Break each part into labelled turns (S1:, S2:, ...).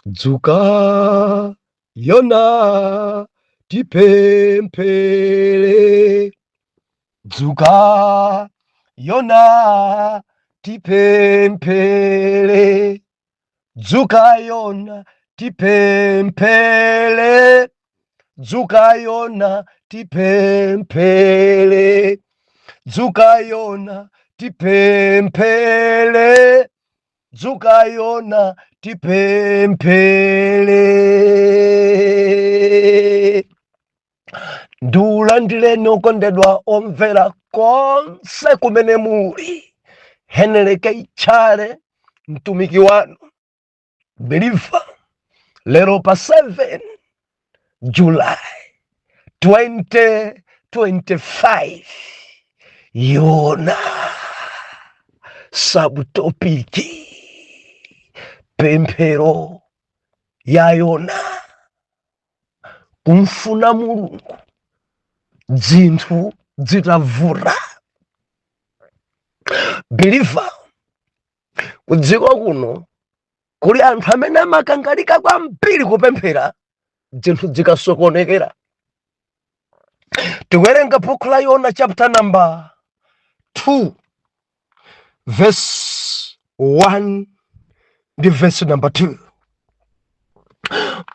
S1: Dzuka Yona, tipemphere. Dzuka Yona, tipemphere. Dzuka Yona, tipemphere. Dzuka Yona, tipemphere. Dzuka Yona, tipemphere. Dzuka Yona, tipemphere. Ndiulandireni okondedwa omvera konse kumene muli. Henry K Tchale, mtumiki wanu believer, lero pa 7 July 2025. Yona subtopic, pemphero ya Yona, kumfuna Mulungu dzinthu zitavuta. Believer, kudziko kuno kuli anthu amene amakangalika kwambiri kupemphera zinthu zikasokonekera. Tikuwerenga buku la Yona, chapter number 2, verse 1 ndi verse number 2.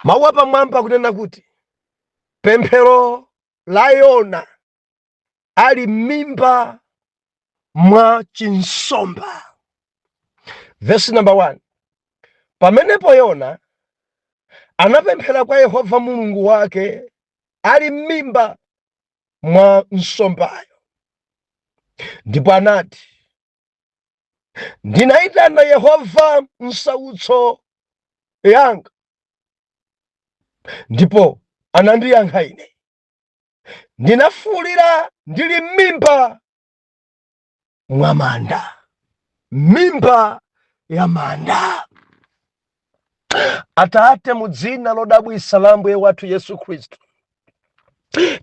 S1: Mawu apamwamba kunena kuti pemphero la Yona ali m'mimba mwa chinsomba. Verse number 1: Pamenepo Yona anapemphera kwa Yehova Mulungu wake ali m'mimba mwa nsombayo, ndipo anati, "Ndinayitana Yehova msautso yanga, ndipo anandiyankha ine. Ndinafuwulira ndili m'mimba mwa manda," mimba ya manda. Atate, mu dzina lodabwisa la Ambuye wathu Yesu Khristu,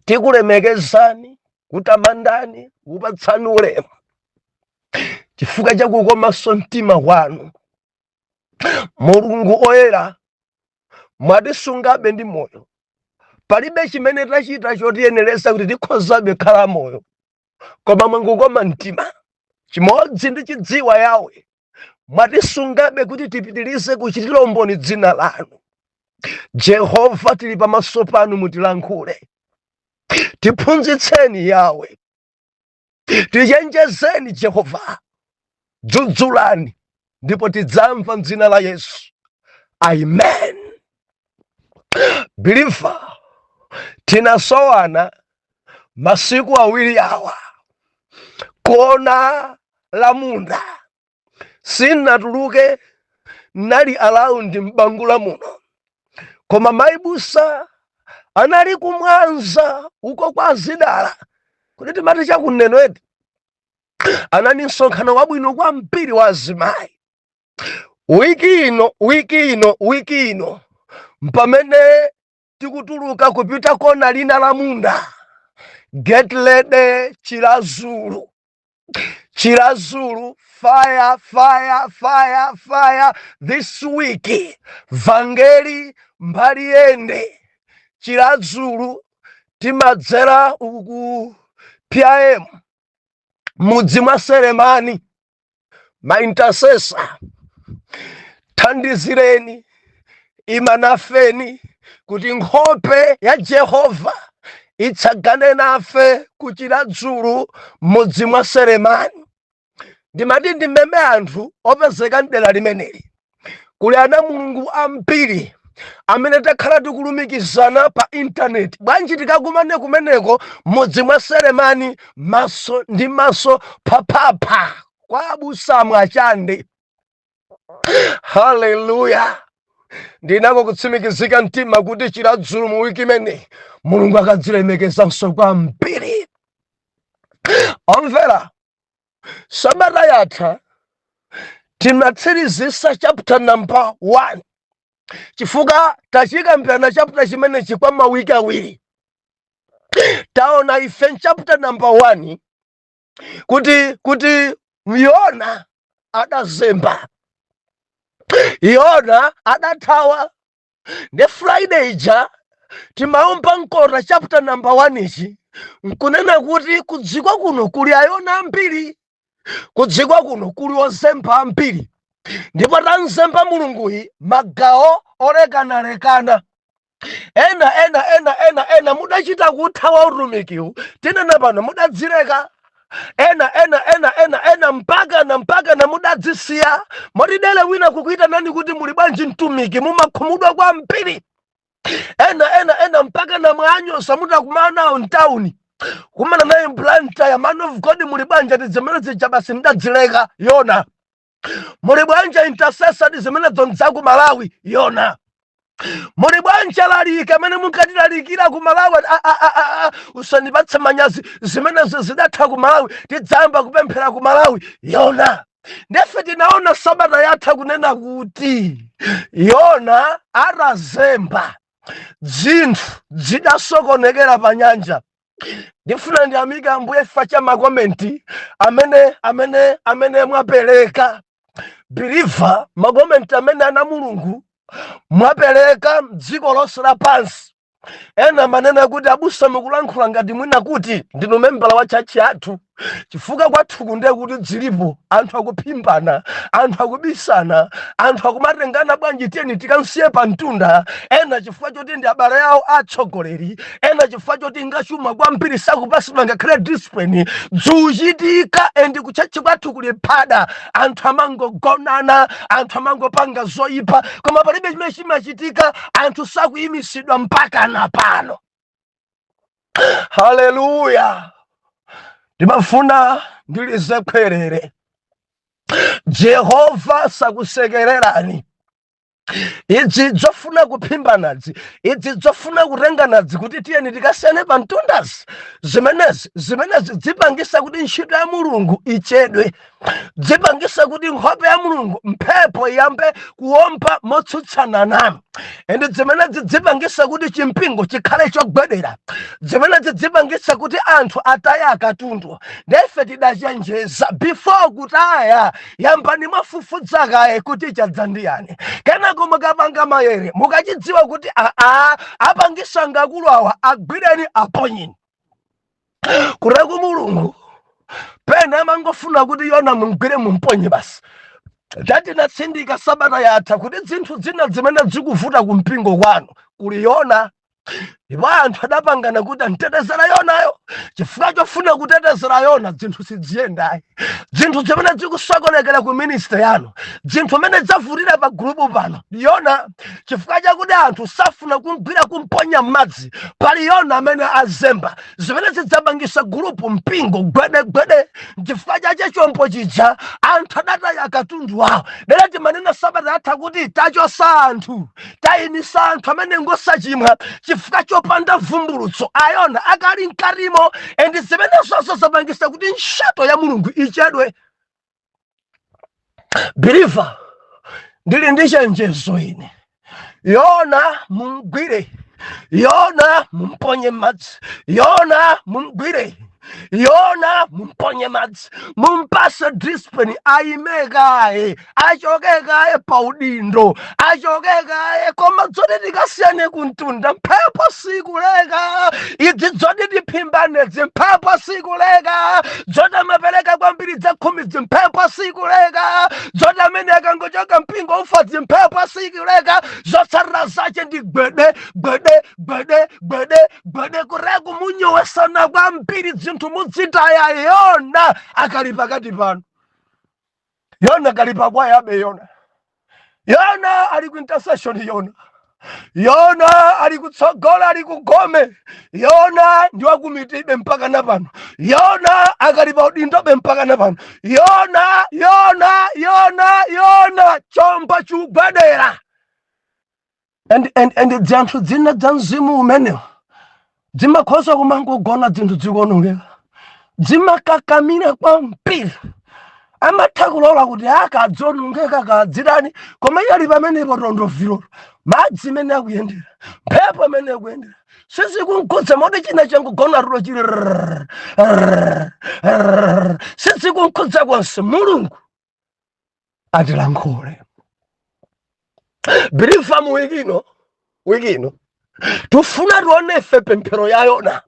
S1: tikulemekezani, kutamandani, kupatsani ulemu chifukwa cha kukomanso mtima kwanu. Mulungu oyera, mwatisungabe ndi moyo. Palibe chimene tachita chotiyeneresa kuti tikhozabe khala moyo, koma mwangukoma mtima. Chimodzi ndi chidziwa yawe, mwatisungabe kuti tipitirize kuchitira umboni dzina lanu. Jehova, tili pamaso panu, mutilankhule, tiphunzitseni yawe, tichenjezeni Jehova, dzudzulani ndipo tidzamva mdzina la Yesu, amen. Believer, tinasowana masiku 2 awa. Kona la munda sinnatuluke, nali around m'Bangula muno, koma maibusa anali kumwanza uko kwa Zidala, kuti timati chakuneno eti, anali msonkhano wabwino kwambiri wa azimayi. Wiki ino, wiki ino, wiki ino mpamene tikutuluka kupita kona lina la munda. Get ready, Chiradzulu, Chiradzulu, fire, fire, fire, fire this week. Vangeli mbali yende Chiradzulu, timadzera uku ku PIM, mudzi mwa Selemani. Ma intercessor, thandizireni, imanafeni kuti nkhope ya Jehova itsagane nafe ku Chiradzulu, mudzi mwa Selemani. Ndimati ndimeme anthu opezeka mdera limeneli. Kuli ana Mulungu ambiri amene takhala tikulumikizana pa intaneti. Bwanji tikakumane kumeneko mudzi mwa Selemani, maso ndi maso, phaphapha, kwa abusa Mwachande? Haleluya! Ndinako kutsimikizika mtima kuti Chiradzulu mu wiki imeneyi Mulungu akadzilemekezanso kwambiri. Omvera, sabata yatha timatsirizisa chapter number 1, chifukwa tachikambirana chapter chimenechi kwa mawiki 2. Taona ife chapter number 1 kuti Yona adazemba, Yona adathawa. Ndi Friday ija timaomba mkota chapter number 1 ichi, nkunena kuti kudziko kuno kuli ayona ambiri, kudziko kuno kuli ozemba ambiri, ndipo tanzemba Mulunguyi magawo olekanalekana. Ena ena ena ena ena mudachita kuthawa utumikiwu, tinena pano mudadzileka. Ena ena ena ena ena mpakana mpakana mudadzisiya, motidele wina kukuitanani kuti muli bwanji mtumiki, mumakhumudwa kwambiri. Ena ena ena mpakana mwanyosa, mutakumana nawo mtawuni, kumana naye Blantyre, "Man of God, muli bwanji?" Ati, "Zimene zija basi ndadzileka." Yona. "Muli bwanji intercessor?" Ati, "Zimene zonzaku Malawi." Yona. "Muli bwanji alaliki amene munkatilalikira ku Malawi?" Ati, "Ah, ah, ah, ah, ah, usandipatse manyazi, zimenezo zidatha ku Malawi, tidzayamba kupemphera ku Malawi." Yona. Ndefe tinaona sabata yatha kunena kuti Yona atazemba, zinthu zidasokonekera pa nyanja. Ndifuna ndiyamike Ambuye chifukwa cha ma comment amene mwapereka, believer, ma comment amene ana Mulungu mwapereka mdziko lonse lapansi. Ena manena kuti, "Abusa, mukulankhula ngati mwina kuti ndinu membala wa church yathu, chifukwa kwathuku ndiye kuti dzilipo, anthu akuphimbana, anthu akubisana, anthu akumatengana bwanji, tiyeni tikansiye pa mtunda." Ena chifukwa choti ndi abale awo atsogoleri, ena chifukwa choti ngachuma kwambiri, sakupasidwa ngakhale discipline. Dzuchitika and ku church kwathu kuli phada, anthu amangogonana, anthu amangopanga zoyipa, koma palibe chimene chimachitika, anthu sakuyimisidwa mpaka na pano. Haleluya! Ndimafuna ndilize khwerere, Jehova sakusekererani. Idzi zofuna kuphimbanazi, idzi zofuna kutenganadzi kuti tiyeni tikasiyane pa mtundazi, zimenezi zipangisa kuti ntchito ya Mulungu ichedwe, zipangisa kuti nkhope ya Mulungu, mphepo iyambe kuwomba motsutsana nanu, and zimenezi zipangisa kuti chimpingo chikhale chogwedera, zimenezi zipangisa kuti anthu ataye akatundu. Ndefe tidachenjeza, before kutaya, yambani mwafufuza kaye kuti chadza ndiyani. Kenako mukapanga mayere, mukachidziwa kuti aa, apangisa ngakulu awa, agwireni, aponyeni. Kureku Mulungu pena amangofuna kuti Yona mumgwire, mumponye basi. Tatinatsindika sabata yatha kuti zinthu zina zimene zikuvuta kumpingo kwanu, kuli Yona, ndipo anthu adapangana kuti antetezera Yonayo. Chifukwa chofuna kutetezera Yona, zinthu siziyendayi. Zinthu zimene zikusokonekera ku ministry yanu, zinthu zimene zavutira pa group pano, Yona. Chifukwa chakuti anthu safuna kumgwira, kumponya m'madzi, pali Yona amene azemba, zimene zidzapangisa group, mpingo gwedegwede. Chifukwa chache chombo chija anthu adataya katundu wawo. Dera timanena sabata yatha kuti tachosa anthu, tayimisa anthu amene ngosachimwa, chifukwa chopanda vumbulutso, ayona akali mkatimo, and zimene zonse zapangisa kuti ntchito ya Mulungu ichedwe. Believer, ndili ndi chenjezo ine. Yona mumgwire, Yona mumponye madzi, Yona mumgwire, Yona mumponye madzi, mumpase discipline, ayime kaye, achoke kaye paudindo, achoke kaye. Koma dzoti tikasiyane kuntunda, mphepo sikuleka. Idzi dzoti tiphimbanedzi, mphepo sikuleka. Dzoti amapereka kwambiri zakhumi, zimphepo sikuleka. Dzoti amene akangochoka mpingo ufa, zimphepo sikuleka. Zotsatira zache ndi gwede gwede gwede gwede gwede, kureku munyowesana kwambiri, zinthu mudzitaya. Yona akali pakati pano, Yona kali pakwayabe, Yona, Yona ali ku intercession, Yona, Yona ali kutsogola, ali kugome, Yona ndi wakumitibe mpaka na pano, Yona akali pa udindobe mpaka na pano. Yona, Yona, Yona, Yona, chombo chikugwedera, and dzanthu dzina dza mzimu umenewo dzimakhoza kumangogona dzinthu zikuonongeka, dzimakakamira kwambiri, amatha kulola kuti akadzonongeka kadzirani, koma iye ali pamenepo, tondoviro, madzi imene akuyendera, mphepo imene akuyendera sizikunkhudza, moti china changogona tulo chili rrrr, rrrr, rrrr, sizikunkhudza konse. Mulungu atilankhule, believer, mu wiki ino. Wiki ino tifuna tionefe pemphero ya Yona.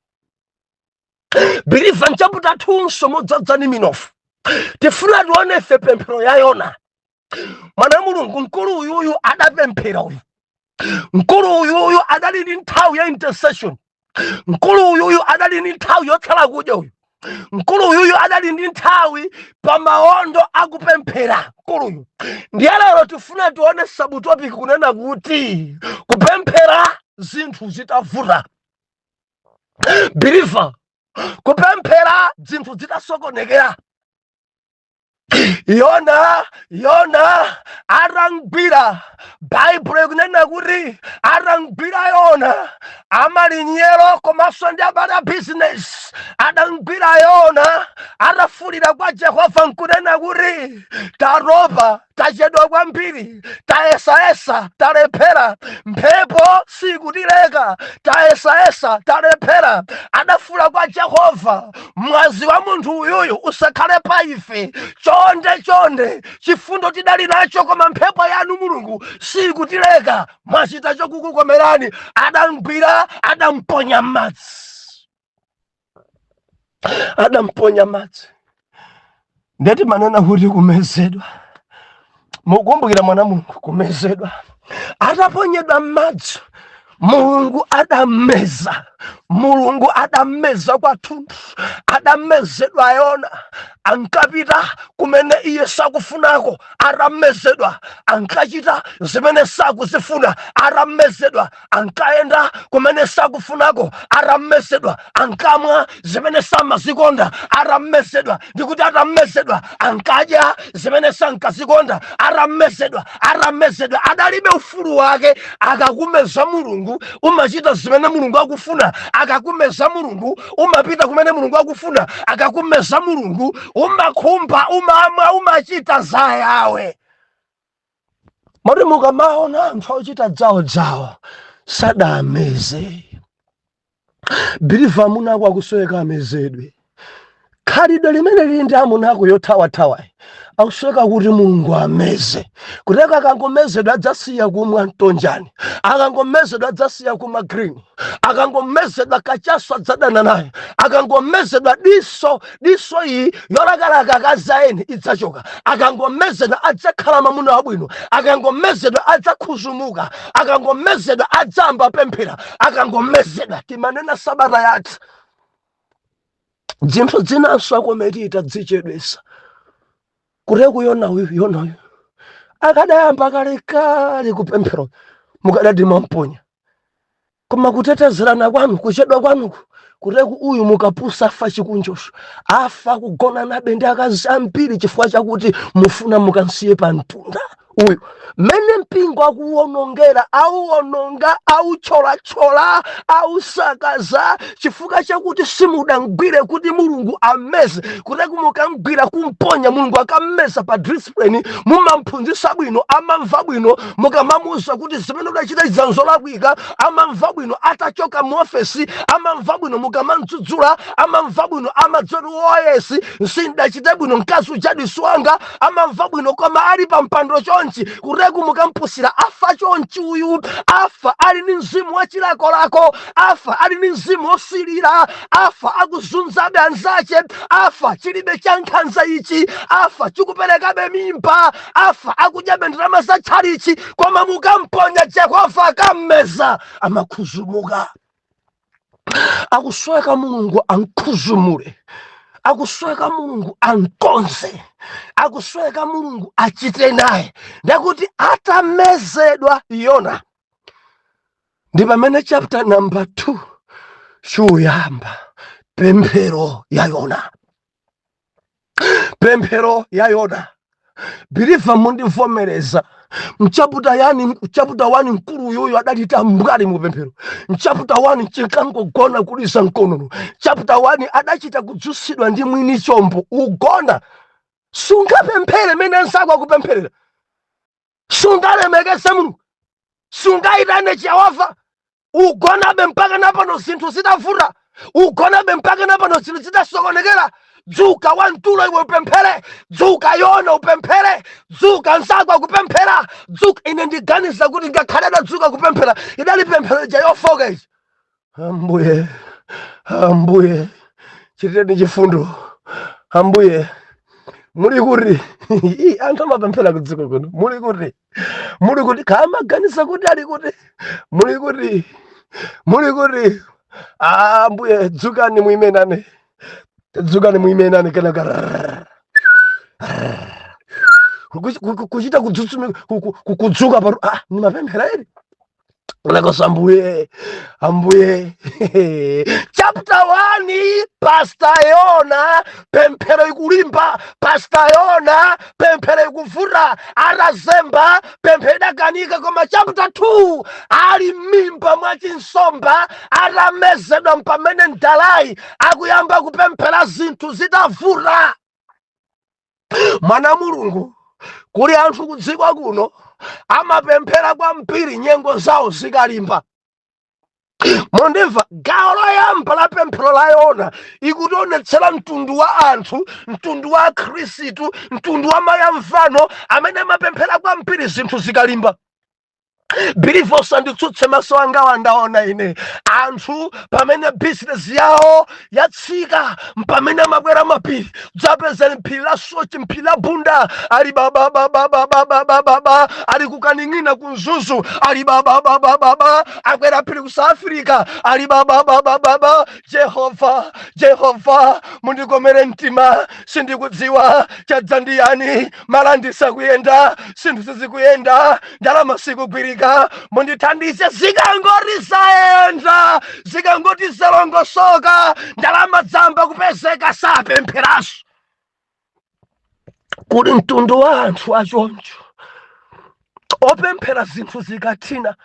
S1: Believer, mchapter 2 nso mudzadzani minofu. Tifuna tionefe pemphero ya Yona. Mwana Mulungu, mkulu uyuyu adapemphera uyu. Mkulu uyuyu adali ndi nthawi ya intercession. Mkulu uyuyu adali ndi nthawi yotsala kudya uyu. Mkulu uyuyu adali ndi nthawi pa maondo akupemphera mkuluyu. Ndiye lero tifuna tione subtopic kunena kuti kupemphera zinthu zitavuta. Believer, kupemphera zinthu zitasokonekera. Yona atangwira, Baibulo ikunena kuti atangwira Yona, amalinyero komanso ndi abale a business adangwira Yona, atafulira kwa Jehova nkunena kuti tatopa, tachedwa kwambiri, tayesayesa, talephera, mphepo sikutileka, tayesayesa, talephera. Adafula kwa Jehova, mwazi wa munthu uyuyu usakhale pa ife, chonde chonde, chifundo tidali nacho, koma mphepo yanu Mulungu sikutileka, mwachita chokukukomerani. Adamgwira, adamponya madzi, adamponya madzi. Ndeti manena kuti kumezedwa, mukumbukira mwana Mulungu, kumezedwa, ataponyedwa m'madzi, Mulungu adammeza. Mulungu adammeza kwathunthu. Adamezedwa Yona. Ankapita kumene iye sakufunako, atamezedwa. Ankachita zimene sakuzifuna, atamezedwa. Ankayenda kumene sakufunako, atamezedwa. Ankamwa zimene samazikonda, atamezedwa. Ndikuti atamezedwa, ankadya zimene sankazikonda, atamezedwa. Atamezedwa, adalibe ufulu wake. Akakumeza Mulungu, umachita zimene Mulungu akufuna. Akakumeza Mulungu, umapita kumene Mulungu akufuna. Akakumeza Mulungu, umakhumba, umamwa, umachita za Yawe. Moti mukamaona anthu ochita dzawo sadameze. Believer, amunako akusweka amezedwe. Khalidwe limene lili ndi amunako yothawathawa, akusweka kuti Mulungu ameze. Kuteka akangomezedwa adzasiya kumwa mtonjani, akangomezedwa adzasiya kumwa green, akangomezedwa kachaso adzadana naye, akangomezedwa diso diso iyi yolakalaka akazaeni idzachoka, akangomezedwa adzakhala mamuna wabwino, akangomezedwa adzakhuzumuka, akangomezedwa adzamba pemphera, akangomezedwa. Timanena sabata yathu, zinthu zinanso akometi tadzichedwesa. Kuteku Yona uyu, Yona uyu akadayamba kalekale kupemphera, mukadati mwamponya. Koma kutetezerana kwanu, kuchedwa kwanuku, kuteku uyu mukapusa afa chikunjosho, afa kugona nabe ndi akazi ambiri, chifukwa chakuti mufuna mukansiye pa mtunda uyu. Mmene mpingo akuwonongera, auwononga, aucholachola, ausakaza, chifukwa chakuti simudangwire kuti Mulungu ameze. Kuteki mukamgwira kumponya, Mulungu akammeza pa discipline, mumamphunzitsa bwino, amamva bwino. Mukamamuwuza kuti zimene udachita zanzolakwika, amamva bwino. Atachoka mu ofesi amamva bwino. Mukamamdzudzula amamva bwino, amadzoti woyesi sindachite bwino, mkazi ujadisu wanga, amamva bwino. Koma ali pa mpando chonchi, kuteku mukampusira afa chonchi uyu, afa ali ndi mzimu wachilakolako, afa ali ndi mzimu wosilira, afa akuzunzabe anzache, afa chilibe cha nkhanza ichi, afa chikuperekabe mimba, afa akudyabe ndalama za tchalichi. Koma mukamponya, Jehova akammeza, amakhuzumuka. Akusweka Mulungu ankhuzumule, akusweka Mulungu ankonze, akusweka Mulungu achite naye. Ndakuti atamezedwa Yona, ndi pamene chapter number 2 chuyamba, pemphero ya Yona, pemphero ya Yona. Believer, mundivomereza, mchapter yani, mchapter 1 mkulu uyuyu adalita mbwali mupemphero. Mchapter 1 chinkangogona kulisa mkonono. Chapter 1 adachita kudzutsidwa ndi mwini chombo. Ugona, sungapemphere mene anzako akupempherera, sungalemekeze Mulungu, sungayitane Jehova, ugonabe mpaka napano zinthu zitavuta, ugonabe mpaka napano zinthu zitasokonekera. Dzuka wamtulo iwe, upemphere. Dzuka Yona, upemphere. Dzuka nzako akupemphera, dzuka. Ine ndiganiza kuti ngakhale adadzuka kupemphera, idali pemphero ija yofoka ichi: "Ambuye, Ambuye, chitireni chifundo. Ambuye, muli kuti?" Anthu amapemphera kudziko kuno, muli kuti, muli kuti? Kamaganiza kuti ali kuti? Muli kuti, muli kuti? Ambuye, dzukani muimenane, dzukani muimenane. Kenaka kuchita kudzutsumi, kudzuka paru, ah, nimapemphera eri unakosa. Ambuye, Ambuye. Chapter 1, Pastor Yona pemphero ikulimba. Pastor Yona pemphero ikuvuta, atazemba pemphero idakanika. Koma chapter 2, ali m'mimba mwa chinsomba, atamezedwa, mpamene mdalayi akuyamba kupemphera zinthu zitavuta. Mwana Mulungu, kuli anthu kudziko kuno amapemphera kwambiri nyengo zawo zikalimba. Mundimva? Gawo loyamba la pemphero la Yona ikutionetsera mtundu wa anthu, mtundu wa Akhristu, mtundu wa mayamvano amene amapemphera kwambiri zinthu zikalimba. Believer, usanditsutse, maso anga wandaona ine anthu pamene bizinesi yawo yatsika mpamene amakwera mapiri. Dzapezani phiri la Soche, mphiri la Bunda, ali babababababababa, ali kukaning'ina ku Mzuzu, ali bababababa, akwera phiri ku South Africa, ali bababababa: "Jehova, Jehova, mundikomere mtima, sindikudziwa chadza ndiyani, malandisa kuyenda, zinthu sizikuyenda, ndalama sikugwirika, mundithandize." Zikangoti zayenda, zikangoti zalongosoka, ndalama zayamba kupezeka, sapempheranso. Kuli mtundu wa anthu achoncho opemphera zinthu zikathina.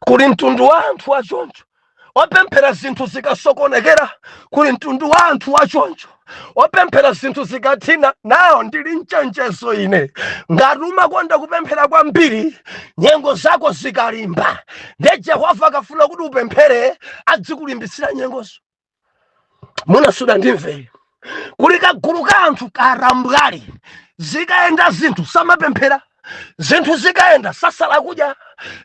S1: Kuli mtundu wa anthu achoncho opemphera zinthu zikasokonekera. Kuli mtundu wa anthu achoncho opemphera zinthu zikathina. Nawo ndili mchenjezo ine: ngati umakonda kupemphera kwambiri nyengo zako zikalimba, nde Jehova akafuna kuti upemphere adzikulimbitsira nyengozo. Munasuda ndimve, kuli kagulu ka anthu karambwali, zikayenda zinthu samapemphera, zinthu zikayenda sasala kudya,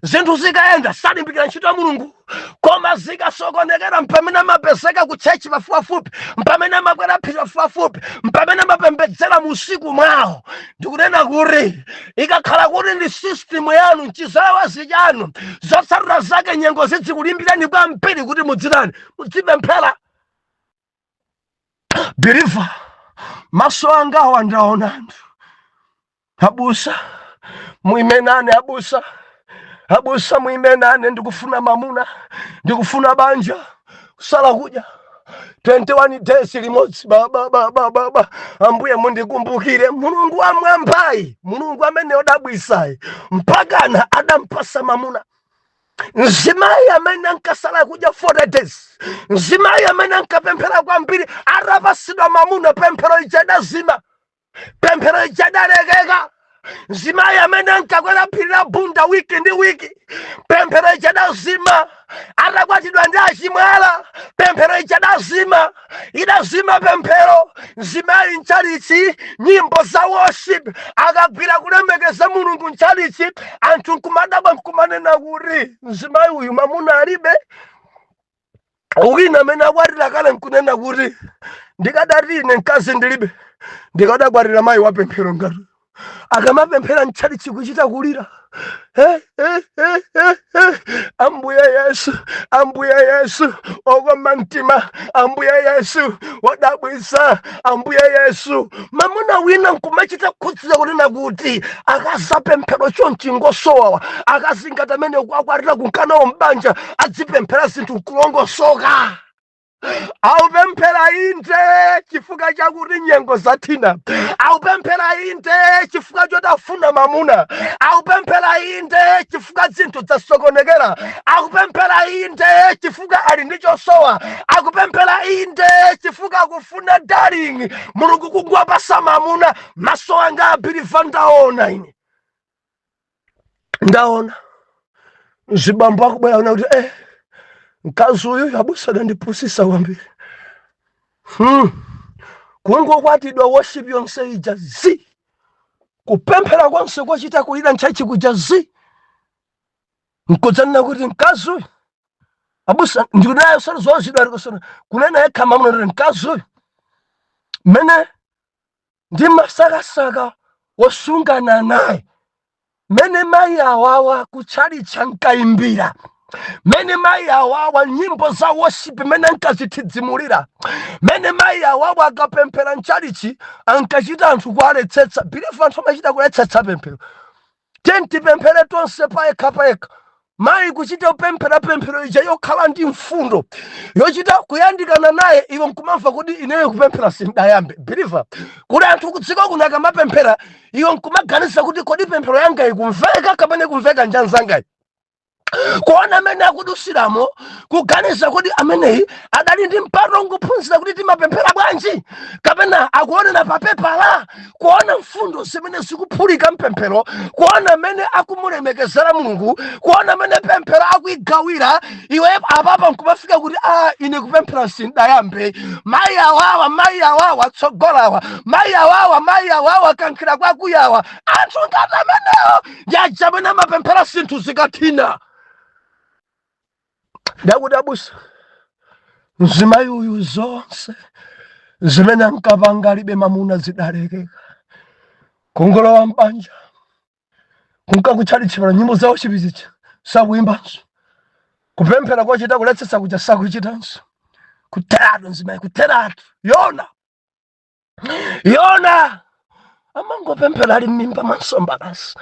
S1: zinthu zikayenda salimbikira ntchito ya Mulungu, koma zikasokonekera mpamene amapezeka ku church pafupipafupi, mpamene amakwera phiri pafupipafupi, mpamene amapembedzera mu usiku mwawo. Ndikunena kuti ikakhala kuti ndi system yanu, mchizawazi chanu, zotsatira zake nyengo zizikulimbirani kwambiri kuti mudzitani? Mudzipemphera. Believer, maso anga awa ndaona anthu: "Abusa, muimenane, abusa, abusa, muimenane, ndikufuna mamuna, ndikufuna banja." Kusala kudya 21 days limodzi, ba ba ba ba ba, "Ambuye, mundikumbukire." Mulungu wa mwambayi, Mulungu amene odabwisayi, mpakana adampasa mamuna mzimayi amene ankasala kudya 40 days, mzimayi amene ankapemphera kwambiri. Atapasidwa mamuna, pemphero ija idazima, pemphero ija idalekeka. Mzimayi amene ankakwera phiri la Bunda wiki ndi wiki, pemphero ija idazima. Atakwatidwa ndi achimwala, pemphero ija idazima, idazima pemphero. Mzimayi mchalichi, nyimbo za worship, akagwira kulemekeza Mulungu mchalichi, anthu nkumadabwa, nkumanena kuti mzimayi uyu mamuna alibe? Wina amene akwatira kale nkunena kuti, "Ndikadati ine mkazi ndilibe, ndikadakwatira mayi wapemphero ngati akamapemphera mchalichi kuchita kulira. Eh, eh, eh, eh, eh. Ambuye Yesu, Ambuye Yesu okoma mtima, Ambuye Yesu wodabwisa, Ambuye Yesu." Mamuna wina nkumachita khudzira kunena kuti akazapemphero chonchi ngosowawa, akazingati amene kuakwatira kunkanawo mbanja adzipemphera zinthu nkulongosoka. Aupemphera inde chifukwa chakuti nyengo zathina, aupemphera inde chifukwa choti afuna mamuna, aupemphera inde chifukwa zinthu zasokonekera, akupemphera inde chifukwa ali ndi chosowa, akupemphera inde chifukwa akufuna darling. Mulungu kungwapasa mamuna. Maso anga, a believer, ndaona ine, ndaona mzibambo akubwera kuna kuti, "Mkazi uyu, abusa, adandipusisa kwambiri." Kungokwatidwa, worship yonse ija zi, kupemphera konse kochita kulira ntchachi kuja zi, nkudzanena kuti mkazi uyu, abusa, ndikunayo solo zozidwa alikusona kunena yekha mamuna kuti mkazi uyu mene ndimasakasaka wosungana naye, mene mayi awawa kutchalitcha nkayimbira, mene mayi awawa nyimbo za worship mene ankazithidzimulira, mene mayi awawa akapemphera mchalichi ankachita anthu kualetsetsa. Believer, anthu amachita kuletsetsa pemphero. Tiyeni tipemphere tonse payekha payekha. Mayi kuchita kupemphera pemphero ija yokhala ndi mfundo yochita kuyandikana naye, iwe nkumamva kuti ineyo kupemphera sindayambe. Believer, kuti anthu kudziko kuno akamapemphera, iwe nkumaganiza kuti kodi pemphero yanga ikumveka kapena ikumveka njanzangayi? Kuona amene akudusiramo, kuganiza kuti ameneyi adali ndi mpata ngophunzira kuti timapemphera bwanji, kapena akuonera papepala? Kuona mfundo zimene zikuphulika mpemphero, kuona amene akumulemekezera Mulungu, kuona amene pemphero akuigawira, iwe apapa nkumafika kuti a ine kupemphera sindayambe. Mayi awawa, mayi awawa, tsogolawa, mayi awawa, mayi awawa, kankhira kwakuyawa. Anthu ngati amenewo ndi aja amene amapemphera zinthu zikathina. Ndakuti abusa, mzimayi uyu zonse zimene ankapanga alibe mamuna zidalekeka. Kungolowa mbanja, kunkakutchalitchipala, nyimbo zawo chipizicha sakuyimbanso, kupemphera kochita kuletsetsa kuja sakuchitanso. Kuteratu mzimayi, kuteratu. Yona, Yona amangopemphera ali m'mimba mwa nsomba basi,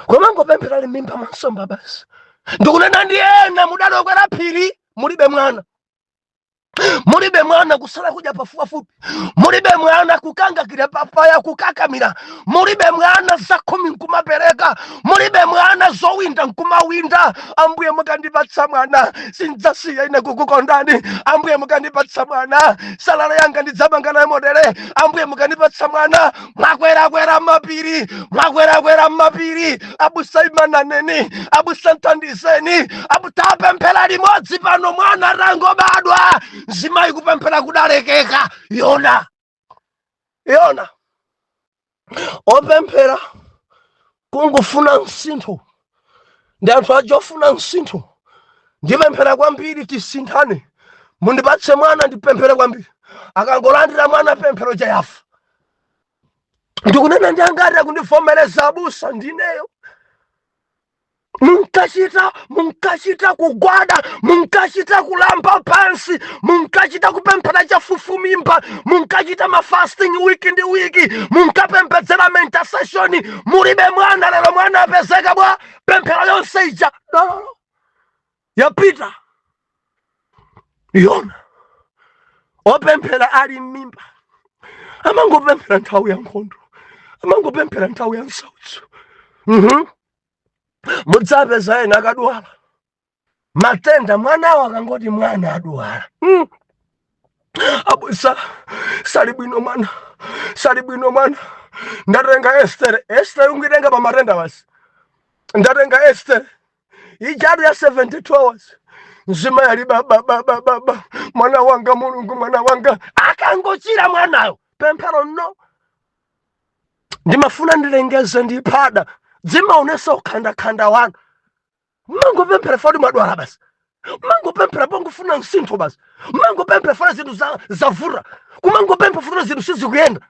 S1: kumangopemphera ali m'mimba mwa nsomba basi. Ndikunena ndi ena mudalokwera phiri mulibe mwana, mulibe mwana, kusala kudya pafupifupi mulibe mwana, kukangakira papaya, kukakamira mulibe mwana, zakhumi nkumapereka mulibe mwana, zowinda nkumawinda. Ambuye, mukandipatsa mwana sindzasiya ine kukukondani. Ambuye, mukandipatsa mwana salala yanga ndidzapanga nayo motere. Ambuye, mukandipatsa mwana. Mwakwerakwera mapiri, mwakwerakwera mapiri. Abusa, imananeni. Abusa, nthandizeni. Tapemphera limodzi pano. Mwana atangobadwa, mzimayi kupemphera kudalekeka. Yona, Yona opemphera kungofuna msintho, ndi anthu aja ofuna msintho. Ndipemphera kwambiri tisinthane, mundipatse mwana, ndipemphere kwambiri. Akangolandira mwana, pemphero chayafa. Ndikunena ndi angati akundivomereza? Abusa, ndineyo. Munkachita kugwada, munkachita kulamba pansi, munkachita kupemphera chafufumimba, munkachita mafasting wiki ndi wiki, munkapembedzera ma intercession mulibe mwana. Lero mwana apezeka bwa? Pemphero yonse ija dololo yapita. Yona opemphera ali m'mimba, amangopemphera nthawi ya nkhondo, amangopemphera nthawi ya msautso. Mudzapeza ena akadwala matenda, mwanawo akangoti mwana adwala. Abusa, sali bwino mwana, sali bwino mwana, ndatenga Estere. Estere ungitenga pa matenda basi. Ndatenga Estere ijadu ya 72 hours. Mzima yali baba baba baba, mwana wanga, Mulungu, mwana wanga. Akangochira mwanayo, pemphero no. Ndimafuna ndilengeze ndi phada dzimaonesa ukhandakhanda wanu. Mangopemphera foti mwadwala basi, mangopemphera pongofuna msintho basi, mangopemphera foti zinthu zavuta, kumangopemphera foti zinthu sizikuyenda.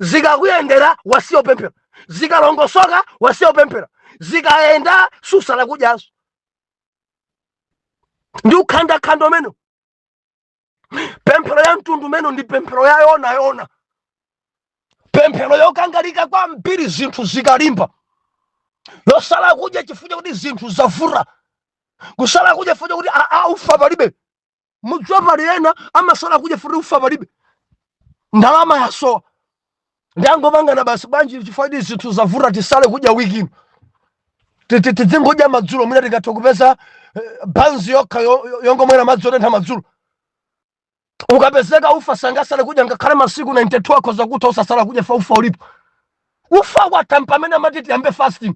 S1: Zikakuyendera wasiya upemphera, zikalongosoka wasiya upemphera, zikayenda susala kudyaso. Ndi ukhandakhanda umene. Pemphero ya mtundu umene ndi pemphero ya Yona. Yona, pemphero yokangalika kwambiri zinthu zikalimba, yosala kudya chifukwa kuti zinthu zavuta, kusala kudya chifukwa kuti ufa palibe. Mudziwa pali ena amasala kudya futi ufa palibe, ndalama yasowa, ndangopangana basi, bwanji chifukwa kuti zinthu zavuta tisale kudya wiki ino, tidzingodya madzulo, mwina tikatha kupeza banzi yokha yongomwera madzi otentha madzulo. Ukapezeka ufa sangasale kudya ngakhale masiku 92, akhoza kutha usasala kudya fa ufa ulipo. Ufa watha pamene amati tiyambe fasting.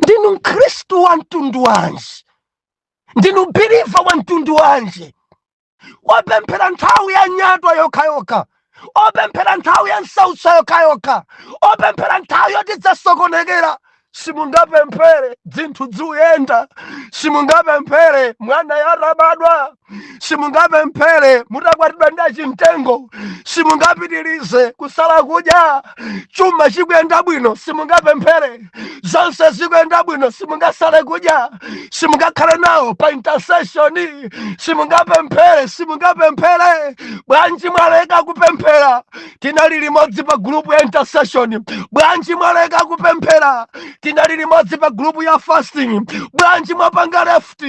S1: Ndinu mkhristu wa mtundu wanji? Ndinu believer wa mtundu wanji wapemphera nthawi ya nyatwa yokhayokha? Opemphera nthawi ya nsautso yokhayokha, opemphera nthawi yoti dzasokonekera. Simungapemphere dzinthu dziuyenda, simungapemphere mwana yatabadwa, simungapemphere mutakwatidwa ndi achimtengo, simungapitirize kusala kudya chuma chikuyenda bwino, simungapemphere zonse zikuyenda bwino, simungasale kudya, simungakhale nawo pa intercession, simungapemphere, simungapemphere. Bwanji mwaleka kupemphera? Tinali limodzi pa group ya intercession, bwanji mwaleka kupemphera? Tinali limodzi pa group ya fasting, bwanji mwapanga left?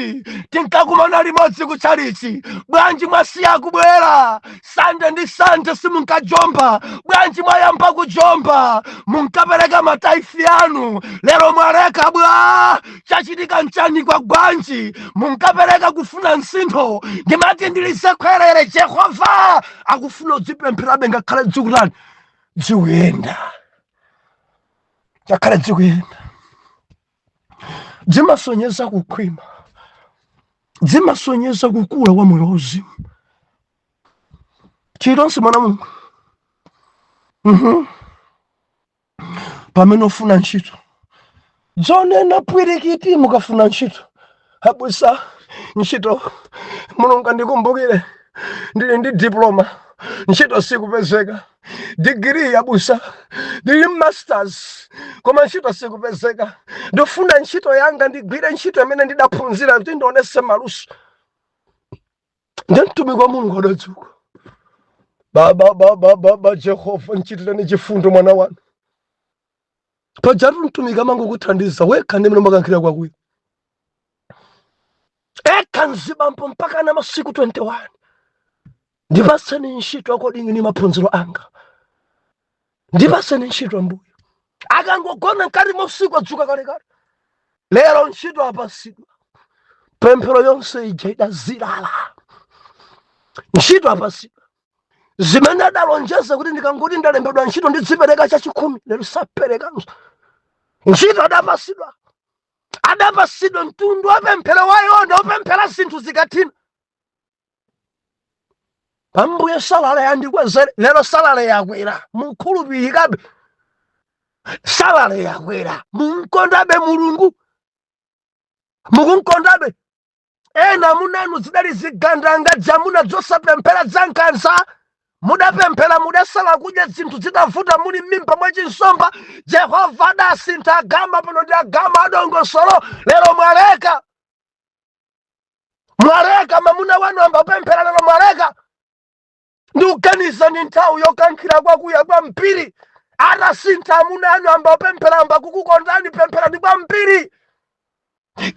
S1: Tinkakumana limodzi ku chalichi, bwanji mwasiya kubwera? Sande ndi Sande simunkajomba, bwanji mwayamba kujomba? Munkapereka ma tithe anu, lero mwaleka bwa? Chachitika nchani kwa bwanji? Munkapereka kufuna msintho. Ndimati ndilisekhwerere, Jehova akufuna udzipempherabe ngakhale dzikutani, dzikuyenda, ngakhale dzikuyenda. Zimasonyeza kukhwima, zimasonyeza kukula kwa moyo wauzimu. Chilichonse mwana Mulungu. Pamene ufuna ntchito, zonena pwirikiti. Mukafuna ntchito, "Abusa, ntchito, Mulungu andikumbukire, ndili ndi diploma, ntchito sikupezeka. Digiri, abusa, ndili masters, koma ntchito sikupezeka. Ndifuna ntchito yanga, ndigwire ntchito imene ndidaphunzira kuti ndionese maluso." Ndi mtumiki wa Mulungu adadzuka, "Baba, baba, baba Jehova, nchitireni chifundo mwana wanu." Pajatu mtumiki amangokuthandiza wekha ndi mene makankhira kwakuya ekha mzibambo mpaka na masiku 21, "Ndipatseni ntchito according ni maphunziro anga, ndipatseni ntchito Ambuye." Akangogona mkati mwa usiku adzuka kalekale, lero ntchito apasidwa. Pemphero yonse ija idazilala, ntchito apasidwa. Zimene adalonjeza kuti ndikangoti ndalembedwa ntchito ndidzipereka chachikhumi, lero saperekanso. Ntchito adapasidwa, adapasidwa. Mtundu wa pemphero wa Yona, opemphera zinthu zikathina, "Ambuye, salary yandikwezere." Lero salary yakwera, mukhulupirikabe? Salary yakwera, munkondabe Mulungu? Mukunkondabe? Ena munanu zidali zigandanga dzamuna dzosapemphera, dzankhanza. Mudapemphera, mudasala kudya zinthu zitavuta, muli m'mimba mwachinsomba. Jehova adasintha agama, pano ndi agama adongosolo. Lero mwaleka, mwaleka. Mamuna wanu ambapemphera, lero mwaleka. Ndikuganiza ndi nthawi yokankhira kwakuya kwambiri. Atasintha amuna anu, ambapemphera, amba kukukondani, pempherani kwambiri,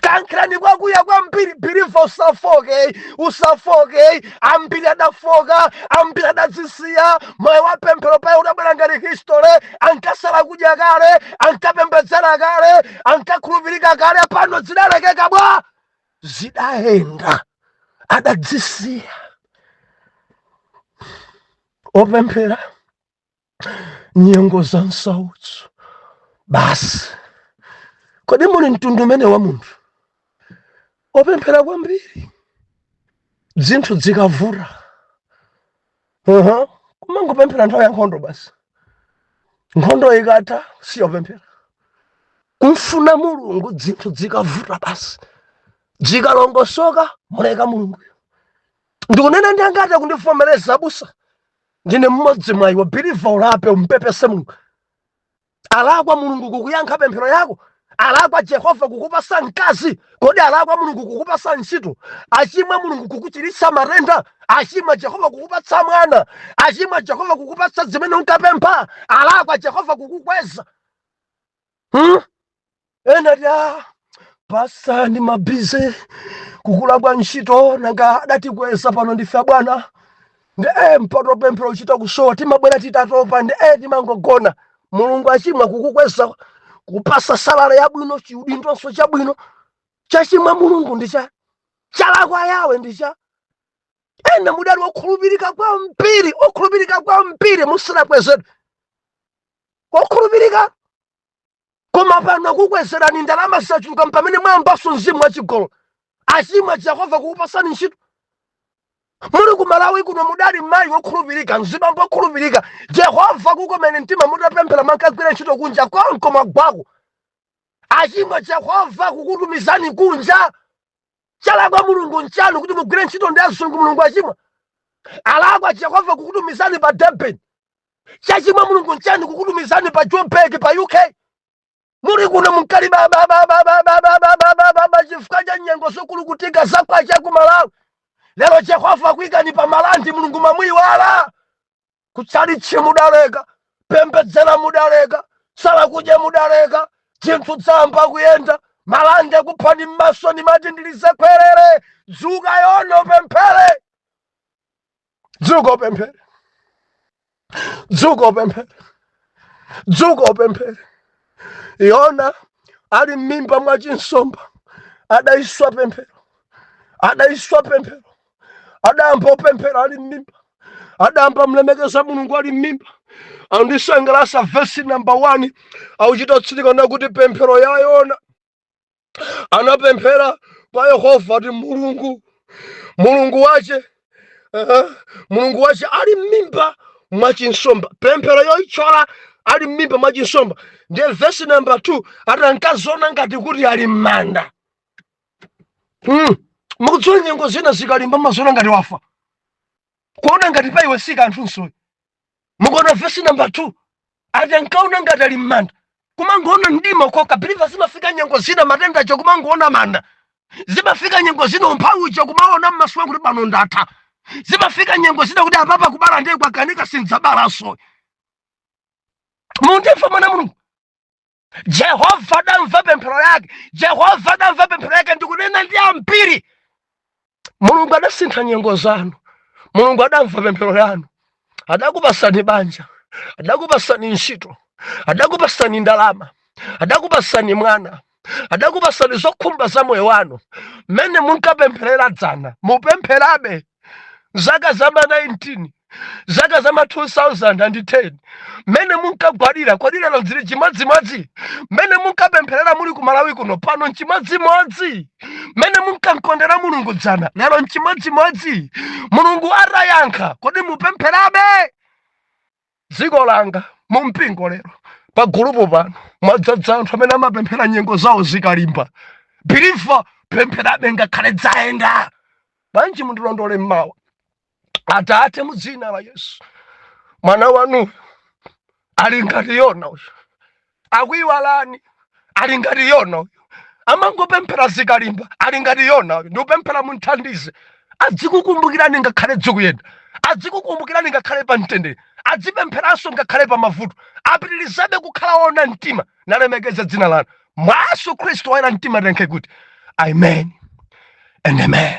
S1: kankhirani kwakuya kwambiri. Believer, usafoke, usafoke. Ambiri adafoka, ambiri adadzisiya. Moyo wa pemphero paye udabwera ngati history. Ankasala kudya kale, ankapembedzera kale, ankakhulupirika kale, pano zidalekeka bwa? Zidayenda, adadzisiya. Opemphera nyengo za msautso basi. Kodi muli mtundu umene wa munthu opemphera kwambiri zinthu zikavuta? Kumangopemphera nthawi ya nkhondo basi, nkhondo ikatha siyopemphera. Kumfuna Mulungu zinthu zikavuta basi, zikalongosoka muleka Mulunguyo. Ndikunena ndi angati akundivomereza, "Abusa, ndine mmodzi mwa iwo?" Believer, ulape, umpepese Mulungu. Alakwa Mulungu kukuyankha pemphero yako? Alakwa Jehova kukupasa mkazi? Kodi alakwa Mulungu kukupasa ntchito? Achimwa Mulungu kukuchiritsa matenda? Achimwa Jehova kukupatsa mwana? Achimwa Jehova kukupatsa zimene unkapempha? Alakwa Jehova kukukweza? Ena ti, "Ah, pastor, ndi ma busy, kukula kwa ntchito, nanga adatikweza, pano ndife bwana, ndi mpato pemphero uchita kusowa, timabwera titatopa, ndi timangogona." Mulungu achimwa kukukweza, kupasa salary yabwino, chiudindonso chabwino? Chachimwa Mulungu ndi cha? Chalakwa yawe ndi cha? Ena mudali okhulupirika kwambiri, okhulupirika kwambiri musanakwezedwe, okhulupirika, koma pano akukwezerani, ndalama zachuluka, pamene mwayambanso mzimu wachigolo. Achimwa Jehova kukupasani ntchito? Muli ku Malawi kuno mudali mayi wokhulupirika, mzibambo wokhulupirika. Jehova kukomeni mtima mutapemphera, mankagwira ntchito kunja konko mwagwako. Achimwa Jehova kukutumizani kunja. Chalakwa Mulungu nchanu kuti mugwire ntchito ndi azungu? Mulungu achimwa? Alakwa Jehova kukutumizani pa Durban? Chachimwa Mulungu nchani kukutumizani pa Joburg, pa UK? Muli kuno munkali bababababababababa chifukwa cha nyengo zokulukutika zakwacha ku Malawi. Lero Jehova akuyikani pa malandi, Mulungu mamuyiwala. Kutchalitchi mudaleka, pembedzera mudaleka, sala kudya mudaleka, zinthu zayamba kuyenda, malandi akuphani m'maso. Nimati ndilizekhwerere. Dzuka Yona, upemphere. Dzuka upemphere, dzuka upemphere, dzuka upemphere. Yona ali m'mimba mwa chinsomba adayiswa pemphero, adayiswa pemphero, adayamba upemphera ali m'mimba, adayamba mlemekeza Mulungu ali m'mimba. Andisangalasa vesi namba 1, auchita kutsindika kuti pemphero ya Yona, anapemphera kwa Yehova ati Mulungu, Mulungu wache, Mulungu wache ali m'mimba mwa chinsomba. Pemphero yoichola ali m'mimba mwa chinsomba. Ndiye vesi namba 2 ati ankaziona ngati kuti ali m'manda. Mukudziwa nyengo zina zikalimba maziona ngati wafa, kuona ngati pa iwe si kanthu nsoyi. Mukuona vesi namba 2 ati ankaona ngati ali m'manda, kumangoona mdima koka. Believer, zimafika nyengo zina matenda acho kumangoona manda. Zimafika nyengo zina umphawi uja kumaona mmaso kuti pano ndatha. Zimafika nyengo zina kuti apapa kubala ndiye kwakanika, sindzabalaso. Mundimva mwana Mulungu? Jehova adamva pemphero yake, Jehova adamva pemphero yake. Ndikunena ndi ambiri, Mulungu adasintha nyengo zanu, Mulungu adamva pemphero yanu, adakupasani banja, adakupasani ntchito, adakupasani ndalama, adakupasani mwana, adakupasani zokhumba za moyo wanu. Mmene munkapempherera dzana, mupempherabe. Zaka zama 19, zaka zama 2010, mmene munkagwadira, kodi lero zili chimodzimodzi? Mmene munkapempherera muli ku Malawi kuno, pano nchimodzimodzi? Mmene munkankondera Mulungu dzana, lero nchimodzimodzi? Mulungu atayankha, kodi mupempherabe? Dziko langa, mumpingo lero pa gulupu pano mwadzadza anthu amene amapemphera nyengo zawo zikalimba. Believer, pempherabe ngakhale dzayenda bwanji. Mundilondole mmawa. Atate, mu dzina la Yesu, mwana wanuyu ali ngati Yona uyu, akuiwalani. Ali ngati Yona uyu, amangopemphera zikalimba. Ali ngati Yona uyu. Ndikupemphera munthandize adzikukumbukirani ngakhale dzikuyenda, adzikukumbukirani ngakhale pa mtendere, adzipempheranso ngakhale pa mavuto, apitirizabe kukhala wona mtima nalemekeza dzina lanu. Mwa Yesu Khristu woyera mtima, tenkhe kuti amen and amen.